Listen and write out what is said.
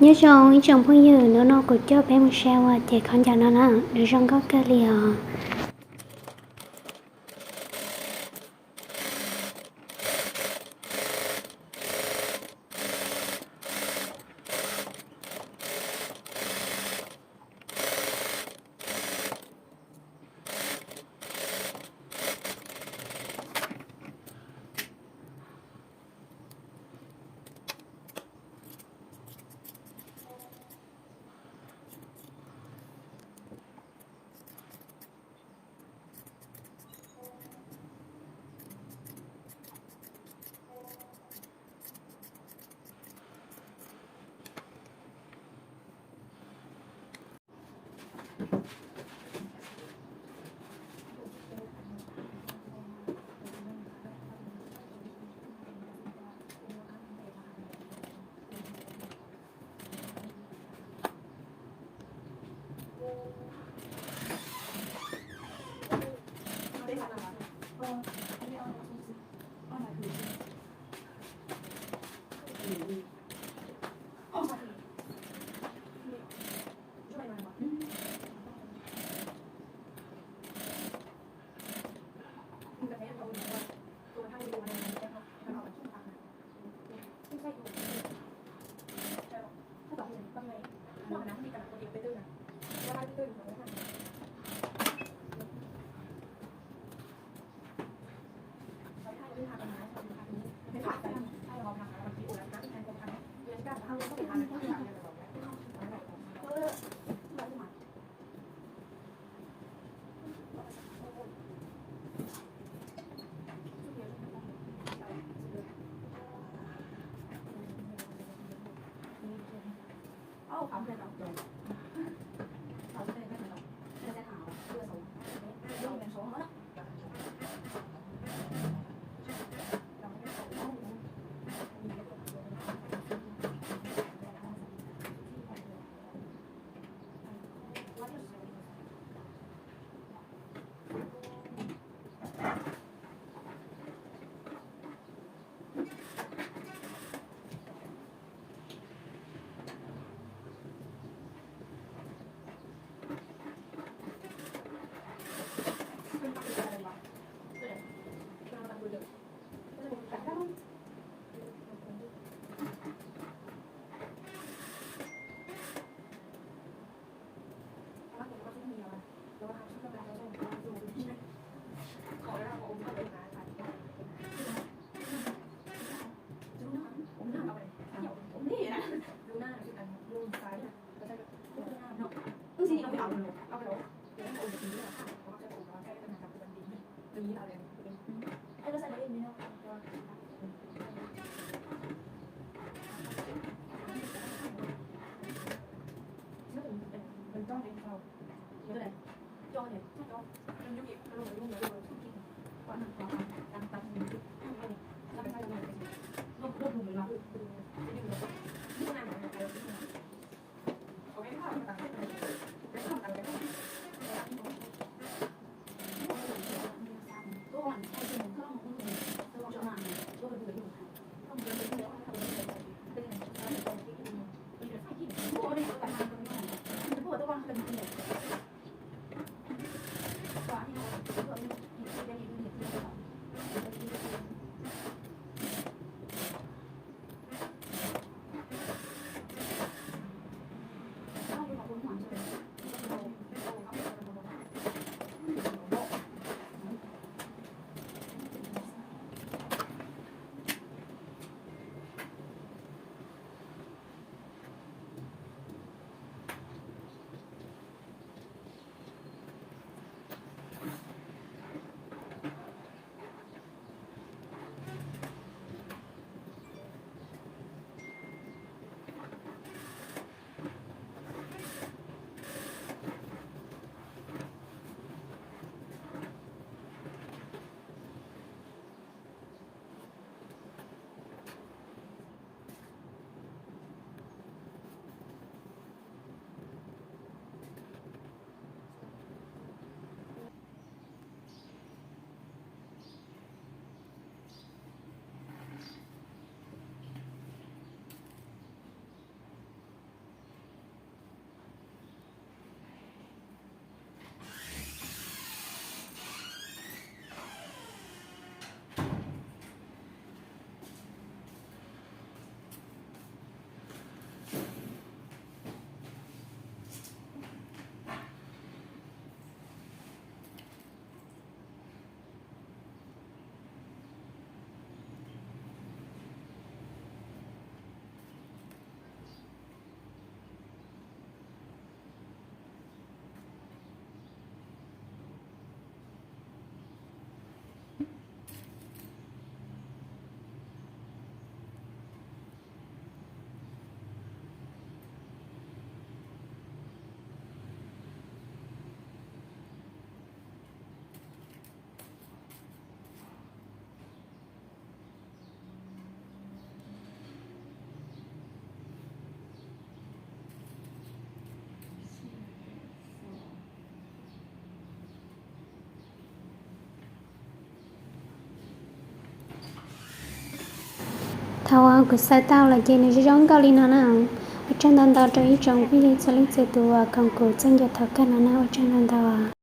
Nyob zoo ib tsoom phooj ywg, hnub no kuv coj peb mus saib ua ces khaub ncaws no na, nws zoo nkauj kawg li os. Thaum uas kuv xaws tau lawm ces nws zoo zoo nkauj li no na. Ua tsaug ntau ntau rau ib tsoom phooj ywg txhua leej txhua tus uas koom kuv txoj ncauj thaum kawg no na, ua tsaug ntau ntau.